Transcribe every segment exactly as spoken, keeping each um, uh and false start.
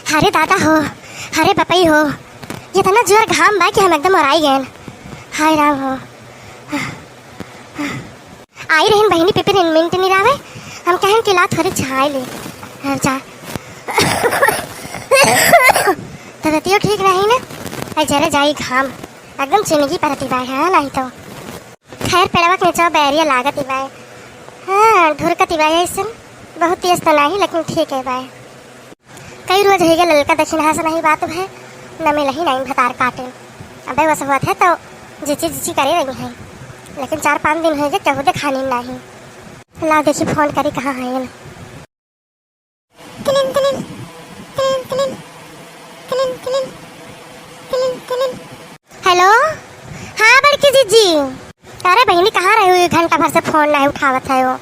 अरे दादा हो, अरे बपई हो, इतना जोर घाम बा कि हम एकदम ओराई गएन। हाय राम हो। आई रहिन बहिनी, पिपिन मिनट नहीं रहे, हम कहन कि ला थोड़ी छाई ले। अब जा। तबियतियो ठीक नहीं ना, आई जरे जाई घाम, एकदम जिंदगी परती बा है, नहीं तो। खैर, पेड़वा के नीचे बैरिया लागत ही बाय। हाँ, धुरकत ही बाय ऐसन। बहुत तेज तो नहीं, लेकिन ठीक है बाय। कई रोज हो गया ललका दखिनहा से नहीं बात भय, न मिलही नहीं भतार काटे। अबे बस होत है तो जिची जिची करे रही है, लेकिन चार पाँच दिन हो गए केहू देखानी नहीं। ला देखी फोन करी कहाँ है ये। क्लिन, क्लिन, क्लिन, क्लिन, क्लिन, क्लिन, क्लिन, क्लिन। हेलो, हाँ बड़की जिज्जी। अरे बहिनी, कहाँ रहे हो? एक घंटा भर से फोन नहीं उठावत है हो,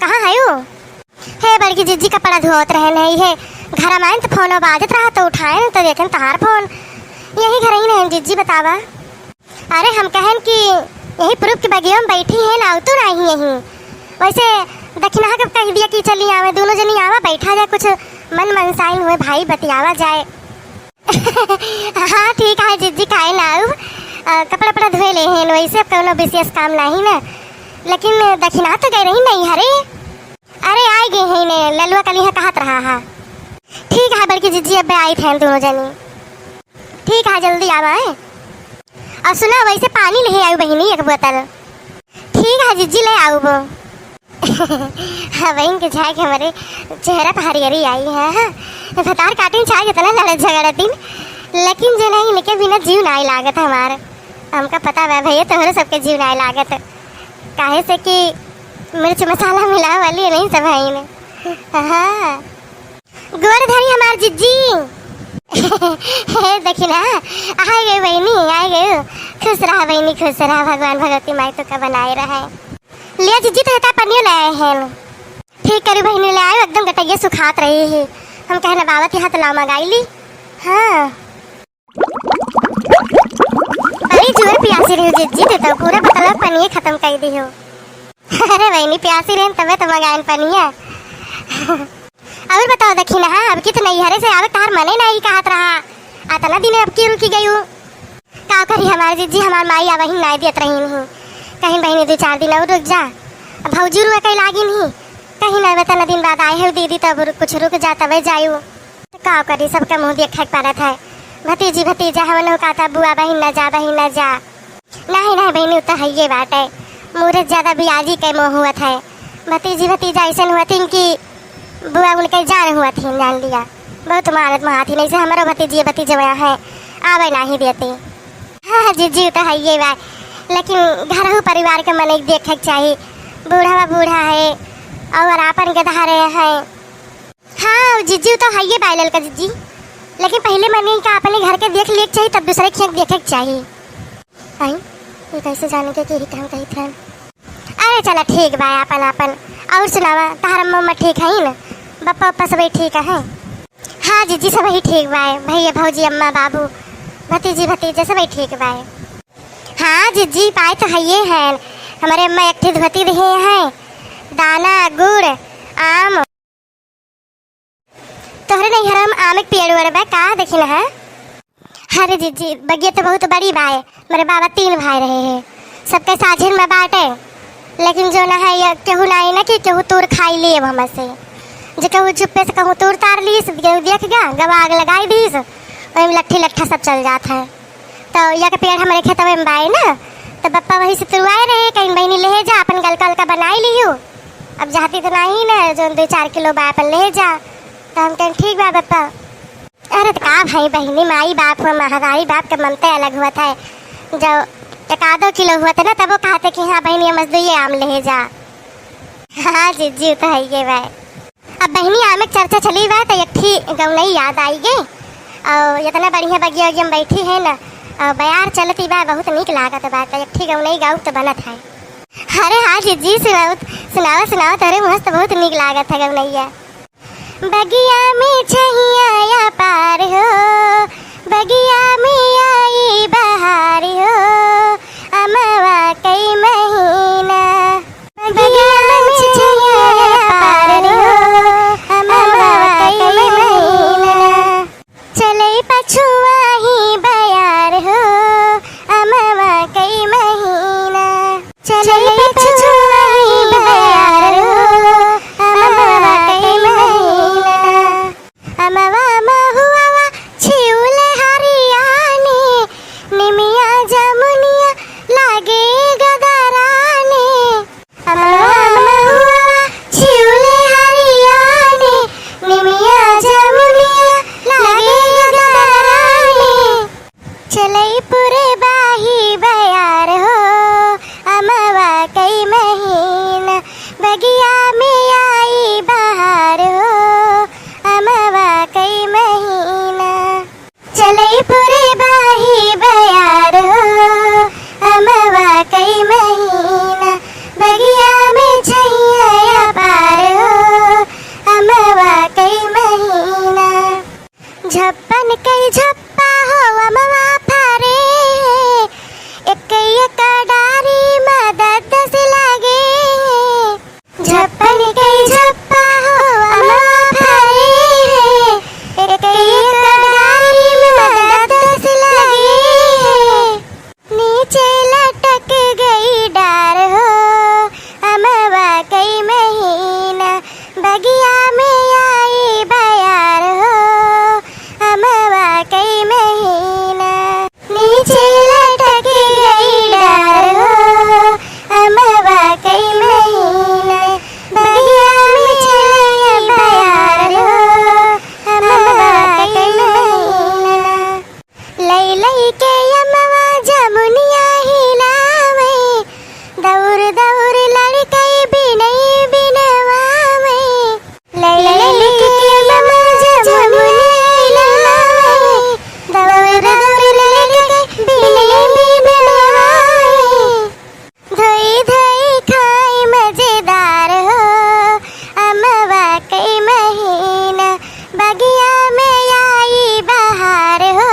कहाँ है हो? हे बड़की जिज्जी, कपड़ा धोवत रहे नहीं है, घर में आए तो फोन बाजत रहा तो उठाए न तो देखें तहार फोन। यही घर ही नहीं जिज्जी, बतावा। अरे हम कहन कि यही प्रूफ के बगिया में बैठी है ना, आवतू नहीं यही। वैसे दखिनहा के कह दिया कि चली आवे, दोनों जनी आवा, बैठा जाए, कुछ मन मनसाइन हुए भाई, बतियावा जाए। हाँ ठीक है जिज्जी, काहे ना आऊ। अ, कपड़ा उपड़ा धोए ले हैं, वैसे अब कौनो विशेष काम नहीं ना, लेकिन दखिनहा तो गए रही नहीं हरे। अरे, आइ गए हैं ने, ललुआ कलिहा कहत रहा हा। ठीक है बड़की जिज्जी, अब्बे आइत हैं दोनों जनी। ठीक है, जल्दी आवा है। और सुना, वैसे पानी ले आऊ बहिनी एक बोतल। ठीक है जिज्जी, ले आऊ वो। हाँ, बहिन के झाँक हमरे चेहरा पर हरियरी आई है, हाँ। भतार काटिन चाहे जितना लड़त झगड़तिन, लेकिन जो नहीं, इनके बिना जीव नाई लागत हमार। हमका पता बा भैया, तोहरे सबके जीव नाई लागत। काहे से कि मिर्च मसाला मिलावे वाली नहीं सब है इन्हें। हाँ। गोड़ धरी हमार जिज्जी। हे देखी ना, आ गई बहिनी, आ गई। खुश रहा बहिनी, खुश रहा, भगवान भगवती माई तो का बनाए रहे। ले जिज्जी, तो हेता पनियो ले आए हैं। ठीक करी बहिनी, ले आयो, एकदम गटैया सुखात रही है। हम कहना बाबा के हाथ ला मंगाई ली। हाँ। बड़ी जोर प्यासी रही जिज्जी, तू तो पूरा बोतल पनिये खत्म कर दी हो। अरे बहिनी, प्यासी रहन तबे तो मंगाइन पनिया। और बताओ दखिनहा, अब की तो नैहरे से आवे तार मने नहीं कहत रहा, अतना दिन अब की रुकी गई हूँ। का करी हमार जिज्जी, हमार माई अब ही नहीं देत रही नहीं, कहीं बहिनी दो चार दिन और रुक जा। अब भौजी रुआ कहीं लागी नहीं, कहीं नहीं, बता दिन बाद आए हो दीदी, तब रु-, कुछ रुक जा तबे जायू। तो का करी, सबका मुँह देखे के पड़त है। भतीजी भतीजा हवन हो कहता, "बुआ बहिन ना जा, बहिन ना जा।" नहीं नहीं बहिनी, उ तो हइये बाटे। मुहूर्त ज्यादा बियाजी के मोह हुआ था। भतीजी भतीजा ऐसन हुआ थी कि बुआ उनके जान हुआ थी, जान लिया। बहुत मारत मारत थी, नहीं से हमारो भतीजी भतीजवा है, आवे नहीं देती। हाँ हाँ जिज्जी, उ तो हइये बा, लेकिन घरहू परिवार के मनई देखे के चाही। बूढ़ा बा, बूढ़ा है और आपन के धारे है। हाँ जिज्जी, उ तो हइये बाय ललका जिज्जी, लेकिन पहिले मनई का अपने घर के देख लेक चाही, तब दूसरे के देखे के चाही। आई, ये कैसे जान के कि हम कही थे? अरे चला ठीक बा, आपन आपन। और सुनावा, तहार अम्मा उम्मा ठीक है न? बप्पा उप्पा सबही ठीक है? हाँ जिज्जी, सबही ठीक बा, भैया भौजी अम्मा बाबू भतीजी भतीजे सबही ठीक बा। हाँ जिज्जी, पाए तो हइये हैं, हमारे अम्मा एक ठे धोती दिए हैं, दाना, गुड़, आम। तोहरे नैहर में आम के पेड़ वेड़ बा का, देखी ना है? अरे जिज्जी, बगिया तो बहुत बड़ी बाय, मेरे बाबा तीन भाई रहे हैं, सबके साझिन में बाटे, लेकिन जो ना है ये केहू ना है ना कि केहू तोड़ खाई ले अब हमसे। जे केहू चुप्पे से कहूँ तोड़ तार ली, सब केहू देख गया, गवा आग लगाई दी, वही में लट्ठी लट्ठा सब चल जात है। तो या के पेड़ हमरे खेतवे में बाए ना, तो बप्पा वही से तुरवाए रहे, कहीं बहिनी ले जा, अपन गलका हल्का बनाई लियो। अब जाती तो नहीं ना, जो दो चार किलो बा अपन ले जा। तो हम कहें, "ठीक बा बप्पा।" अरे तो का भाई बहिनी, माई बाप हुआ, महतारी बाप के ममता अलग हुआ था। जब एक आधो किलो हुआ था ना, तब वो कहते कि, "हाँ बहिनी, हम दुइये आम ले जा।" हाँ जिज्जी, तो है ये भाई। अब बहिनी, आमे के चर्चा चली बा, तो एक ठी गौनई याद आई गे। और इतना बढ़िया बगिया उगिया में बैठी है ना, और बयार चलती बा, बहुत नीक लागत बा, तो एक ठी गौनई गाउब तो बनत है। अरे हाँ जिज्जी, सुनाओ, सुनाओ, सुनाओ, तोरे मुँह से तो बहुत नीक लागत है गौनैया। बगिया में छहिया या पार हो, बगिया में आई बहार हो, अमवा कई महीना। बगिया में छहिया पार हो, अमवा कई महीना। अमवा महुआ छिउले हरियाने, निमिया जमुनिया लागे गदराने। अमवा महुआ छिउले हरियाने, निमिया जमुनिया लागे गदराने। चलई पुरबाही बयार हो, अमवा कई महीना, बगिया में आई बहार हो, अमवा कई महीना। चलई पुरबाही बयार हो, अमवा कई महीना, बगिया में छैया पार हो, अमवा कई महीना। झप्पन कई झप्पा हो अमवा फरे, एक एक डारी मदद से लगे। झप्पन कई झप्पा हो अमवा फरे, एक एक डारी मदद से लगे। नीचे लटक गई डार हो, अमवा कई महीना, बगिया में आई बयार हो, अमवा कई महीना। नीचे लटक गई डार हो, अमवा कई महीना, बगिया में आई बयार हो, अमवा कई महीना। लई लई के अमवा जमुनिया हिलावे, दौर दौर लड़कई बिनई बिनवावे। लई लई के अमवा जमुनिया हिलावे, दौर दौर लड़कई बिनई बिनवावे। धोई धोई खाई मजेदार हो, अमवा कई महीना, बगिया में आई बहार हो,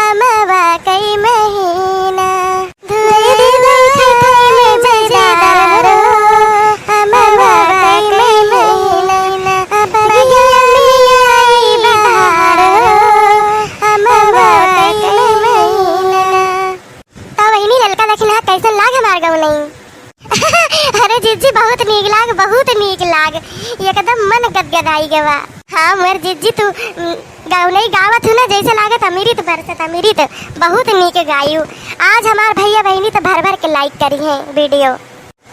अमवा कई महीना। धोई धोई खाई मजेदार हो, अमवा कई महीना, बगिया में आई बहार हो, अमवा कई महीना। तो बहिनी, ललका दखिनहा कैसन लाग हमार गौनई? अरे जिज्जी, बहुत नीक लाग, बहुत नीक लाग, एकदम मन गदगदाई गवा। हाँ मोर जिज्जी, तू, उम, गौनई गावत हू ना, जैसे लागत अमृत बरसत, अमृत। बहुत नीक गायू। आज हमार भैया बहिनी तो भर भर के like करिहैं video।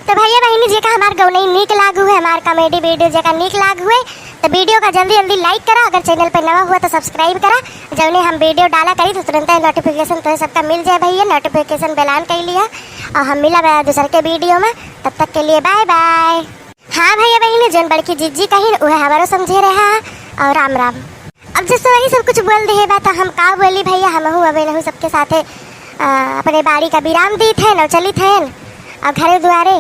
तो भैया बहिनी, जेका हमार गौनई नीक लाग हुए, हमार comedy video जेका नीक लाग हुए, तो video का जल्दी जल्दी like करा। अगर channel पे नवा हुआ तो subscribe करा, जौने हम video डाला करी तो तुरंत notification तोहे सबका मिल जाए भैया, notification bell on कई लिया। और हम मिला बा दूसर के video में, तब तक के लिए bye bye। हाँ भैया बहिनी, जौन बड़की जिज्जी कहिन उहे हमारो समझे रहा। और राम राम। अब जैसे वही सब कुछ बोल दे बा तो हम का बोली भैया, हमहू अबे नहू सबके साथे, आ, अपने बाड़ी का विराम दीत हैं और चलित हैं और घरे दुआरे।